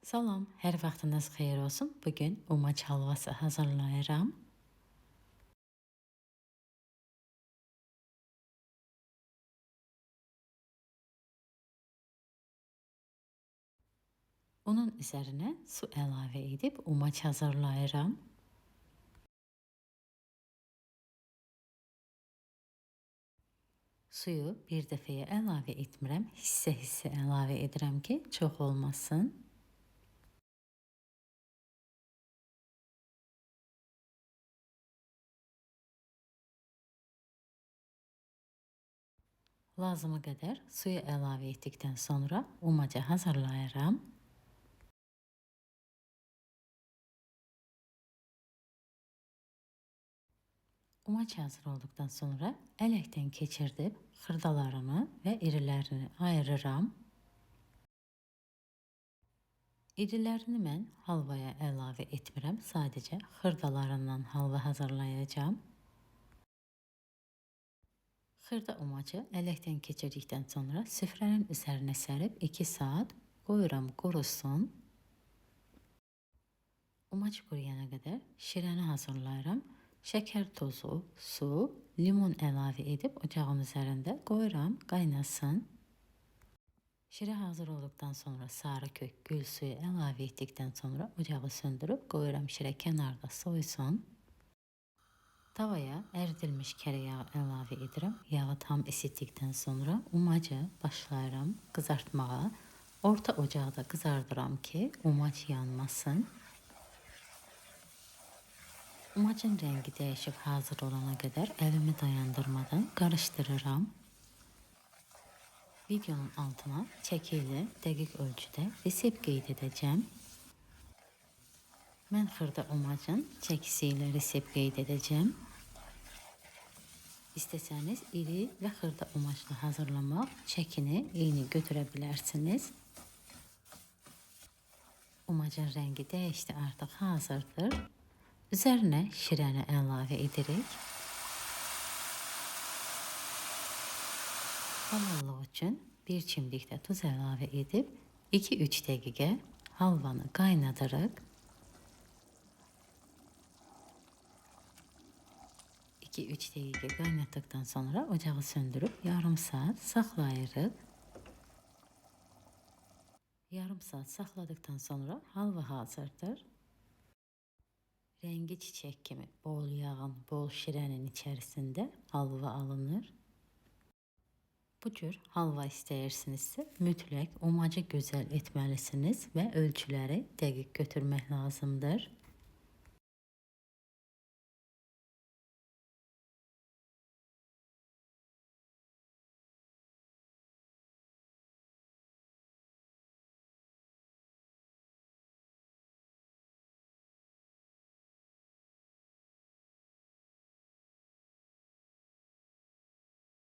Salam, hər vaxtınız xeyir olsun. Bugün umaç halvası hazırlayıram. Unun üzərinə su əlavə edib umaç hazırlayıram. Suyu bir dəfəyə əlavə etmirəm, hissə-hissə əlavə edirəm ki, çox olmasın. Lazımı qədər suyu əlavə etdikdən sonra umacı hazırlayıram. Umaç hazır olduqdan sonra ələkdən keçirdib xırdalarını və irilərini ayırıram. İrilərini mən halvaya əlavə etmirəm, sadəcə xırdalarından halva hazırlayacağam. Xırda umacı ələkdən keçirdikdən sonra süfrənin üzərinə sərib 2 saat qoyuram qurusun. Umaç quruyana qədər şirəni hazırlayıram. Şəkər tozu, su, limon əlavə edib ocağın üzərində qoyuram, qaynasın. Şirə hazır olduqdan sonra sarı kök gül suyu əlavə etdikdən sonra ocağı söndürüb qoyuram şirə kənarda soyusun. Tavaya əridilmiş kərə yağı əlavə edirəm. Yağı tam isitdikdən sonra umacı başlayıram qızartmağa. Orta ocaqda qızardıram ki, umac yanmasın. Umacın rəngi dəyişib hazır olana qədər əlimi dayandırmadan qarışdırıram. Videonun altına çəki ilə dəqiq ölçüdə resept qeyd edəcəm. Mən xırda umacın çəkisi ilə resept qeyd edəcəm. İstəsəniz iri və xırda umaçla hazırlamaq çəkini eyni götürə bilərsiniz. Umacın rəngi dəyişdi, artıq hazırdır. Üzərinə şirəni əlavə edirik. Halallıq üçün bir çimdik də tuz əlavə edib 2-3 dəqiqə halvanı qaynadırıq. 2-3 dəqiqə qaynatdıqdan sonra ocağı söndürüb yarım saat saxlayırıq. Yarım saat saxladıqdan sonra halva hazırdır. Rəngi çiçək kimi bol yağın, bol şirənin içərisində halva alınır. Bu cür halva istəyirsinizsə mütləq umacı gözəl etməlisiniz və ölçüləri dəqiq götürmək lazımdır.